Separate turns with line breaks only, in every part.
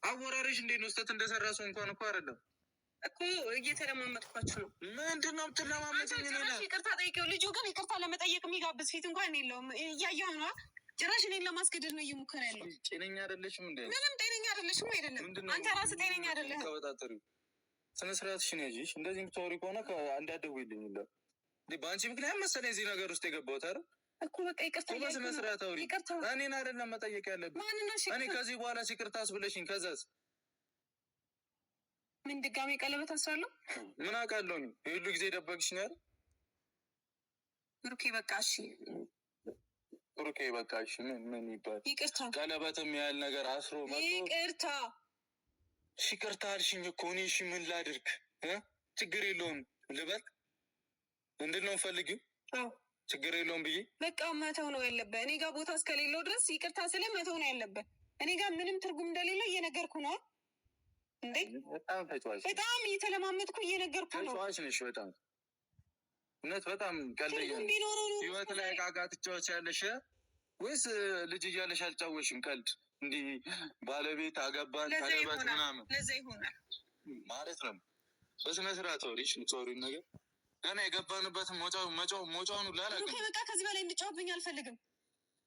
አወራረሽ እንዴት ነው? ስህተት እንደሰራ ሰው እንኳን እኮ አይደለም
እኮ እየተለማመጥኳችሁ ነው።
ምንድን ነው የምትለማመጪኝ?
ጭራሽ ይቅርታ ጠይቀው። ልጁ ግን ይቅርታ ለመጠየቅ የሚጋብዝ ፊት እንኳን የለውም። እያየሁ ነዋ። ጭራሽ እኔን ለማስገደድ ነው እየሞከረ ያለው።
ጤነኛ አይደለሽም እንዴ?
ምንም ጤነኛ አይደለሽም። አይደለም አንተ ራስህ ጤነኛ አይደለህም።
ተበጣጠሪው ስነ ስርዓትሽን ያዥ። እንደዚህ የምታወሪ ከሆነ እንዳትደውይልኝ ይላል። በአንቺ ምክንያት መሰለኝ እዚህ ነገር ውስጥ የገባሁት አይደል
እኮ። በቃ ይቅርታ
በስነ ስርዓት አውሪ። እኔን አይደለም መጠየቅ ያለብን። እኔ ከዚህ በኋላ ይቅርታስ ብለሽኝ ከዛስ
ምን ድጋሜ ቀለበት አስራለሁ?
ምን አውቃለሁ? የሁሉ ጊዜ ደበቅሽኝ አይደል?
ብሩኬ በቃ እሺ፣
ብሩኬ በቃ እሺ። ምን ምን ይባል?
ይቅርታ
ቀለበትም ያህል ነገር አስሮ መጥቶ
ይቅርታ
ይቅርታ አልሽኝ እኮ እኔ። እሺ ምን ላድርግ? ችግር የለውም ልበል? ምንድን ነው የምፈልጊው? ችግር የለውም ብዬ
በቃ መተው ነው ያለብህ። እኔ ጋር ቦታ እስከሌለው ድረስ ይቅርታ ስለ መተው ነው ያለብህ። እኔ ጋር ምንም ትርጉም እንደሌለው እየነገርኩ ነው። እንዴ
በጣም ተጫዋች፣
በጣም እየተለማመጥኩ እየነገርኩ ነው።
ተጫዋች ነሽ በጣም እውነት፣ በጣም ቀልደኛ ህይወት ላይ ዕቃ ዕቃ ትጫወቻለሽ ወይስ ልጅ እያለሽ አልጫወሽም? ቀልድ እንዲህ ባለቤት አገባን ቀለበት ምናምን
ለዛ ይሆናል
ማለት ነው። በስነ ስርዓት ወሪሽ የምታወሪውን ነገር ገና የገባንበትን መጫውን ሁላ አላውቅም።
በቃ ከዚህ በላይ እንድጫወብኝ አልፈልግም።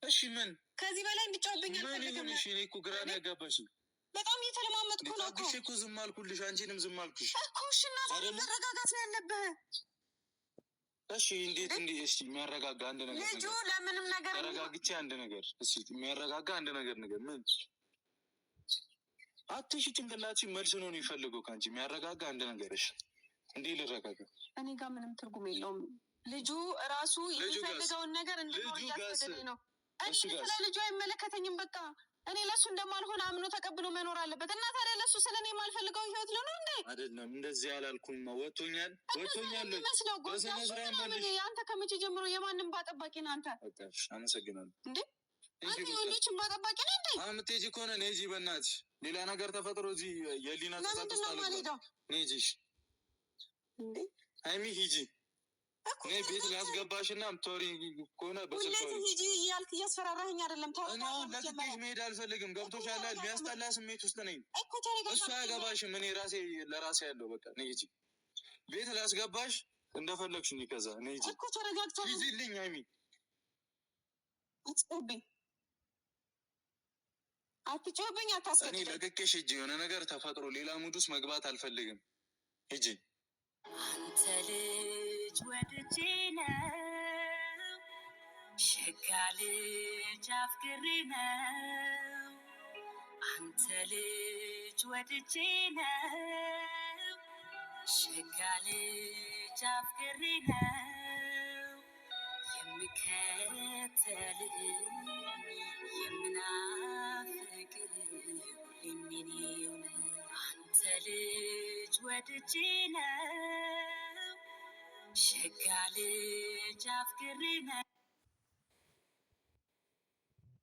እሺ ምን
ከዚህ በላይ እንድጫወብኝ አልፈልግም።
እሺ እኔ እኮ ግራ ነው ያጋባሽኝ።
በጣም እየተለማመጥኩ ነው እኮ።
ታግሼ እኮ ዝም አልኩልሽ፣ አንቺንም ዝም አልኩሽ
እኮ። እሺ እና ታዲያ መረጋጋት ነው ያለብህ።
እሺ እንዴት እንዴ? እሺ የሚያረጋጋ አንድ ነገር
ልጁ ለምንም ነገር
ተረጋግቼ አንድ ነገር እሺ፣ የሚያረጋጋ አንድ ነገር ነገር ምን አትሽ ጭንቅላትሽ መልስ ነው የሚፈልገው ከአንቺ የሚያረጋጋ አንድ ነገር። እሺ እንዴ ልረጋጋ?
እኔ ጋር ምንም ትርጉም የለውም። ልጁ እራሱ የሚፈልገውን ነገር እንድኖር እያስገደደኝ ነው። እኔ ስለ ልጁ አይመለከተኝም። በቃ እኔ ለሱ እንደማልሆን አምኖ ተቀብሎ መኖር አለበት። እና ታዲያ ለሱ ስለ እኔ የማልፈልገው ህይወት ልኖር እንዴ?
አይደለም፣ እንደዚህ አላልኩም። ወጥቶኛል፣ ወጥቶኛል።
መስለው ጎዳሱ። አንተ ከመቼ ጀምሮ የማንም ባጠባቂ ነህ አንተ?
አመሰግናለሁ።
እንዴ አንተ የወንዶችን ባጠባቂ ነህ እንዴ?
አሁን የምትሄጂ ከሆነ ነይ እዚህ፣ በእናትሽ ሌላ ነገር ተፈጥሮ እዚህ የሊና
ለምንድን ነው የማልሄደው?
ነይ እዚህ
እንዴ
ሀይሚ ሂጂ። እኔ ቤት ላስገባሽና የምታወሪ ከሆነ በስልክ
ሁሌ ሂጂ እያልክ እያስፈራራኸኝ አይደለም።
እኔ አሁን ለቅቄሽ መሄድ አልፈልግም። ገብቶሻል? የሚያስጠላ ስሜት ውስጥ ነኝ።
እኮ ተረጋጋ።
እሱ አያገባሽም። እኔ ራሴ ለራሴ ያለው በቃ ነይ ሂጂ። ቤት ላስገባሽ እንደፈለግሽ ነው። ከዛ ነይ ሂጂ
እኮ ተረጋግተህ
ሂጂልኝ ሀይሚ።
አትጮህብኝ፣ አትጮህብኝ፣
እኔ
አታስገድደኝ።
ለቅቄሽ ሂጂ። የሆነ ነገር ተፈጥሮ ሌላ mood ውስጥ መግባት አልፈልግም። ሂጂ።
አንተ ልጅ ወድጄ ነው፣ ሸጋ ልጅ አፍቅሬ ነው። አንተ ልጅ ወድጄ ነው፣ ሸጋ ልጅ አፍቅሬ ነው። የምከተልህ የምናፍቅህ ሁሌም የኔው ነህ። አንተ ልጅ ወድጄ ነው፣ ሸጋ ልጅ አፍቅሬ ነው።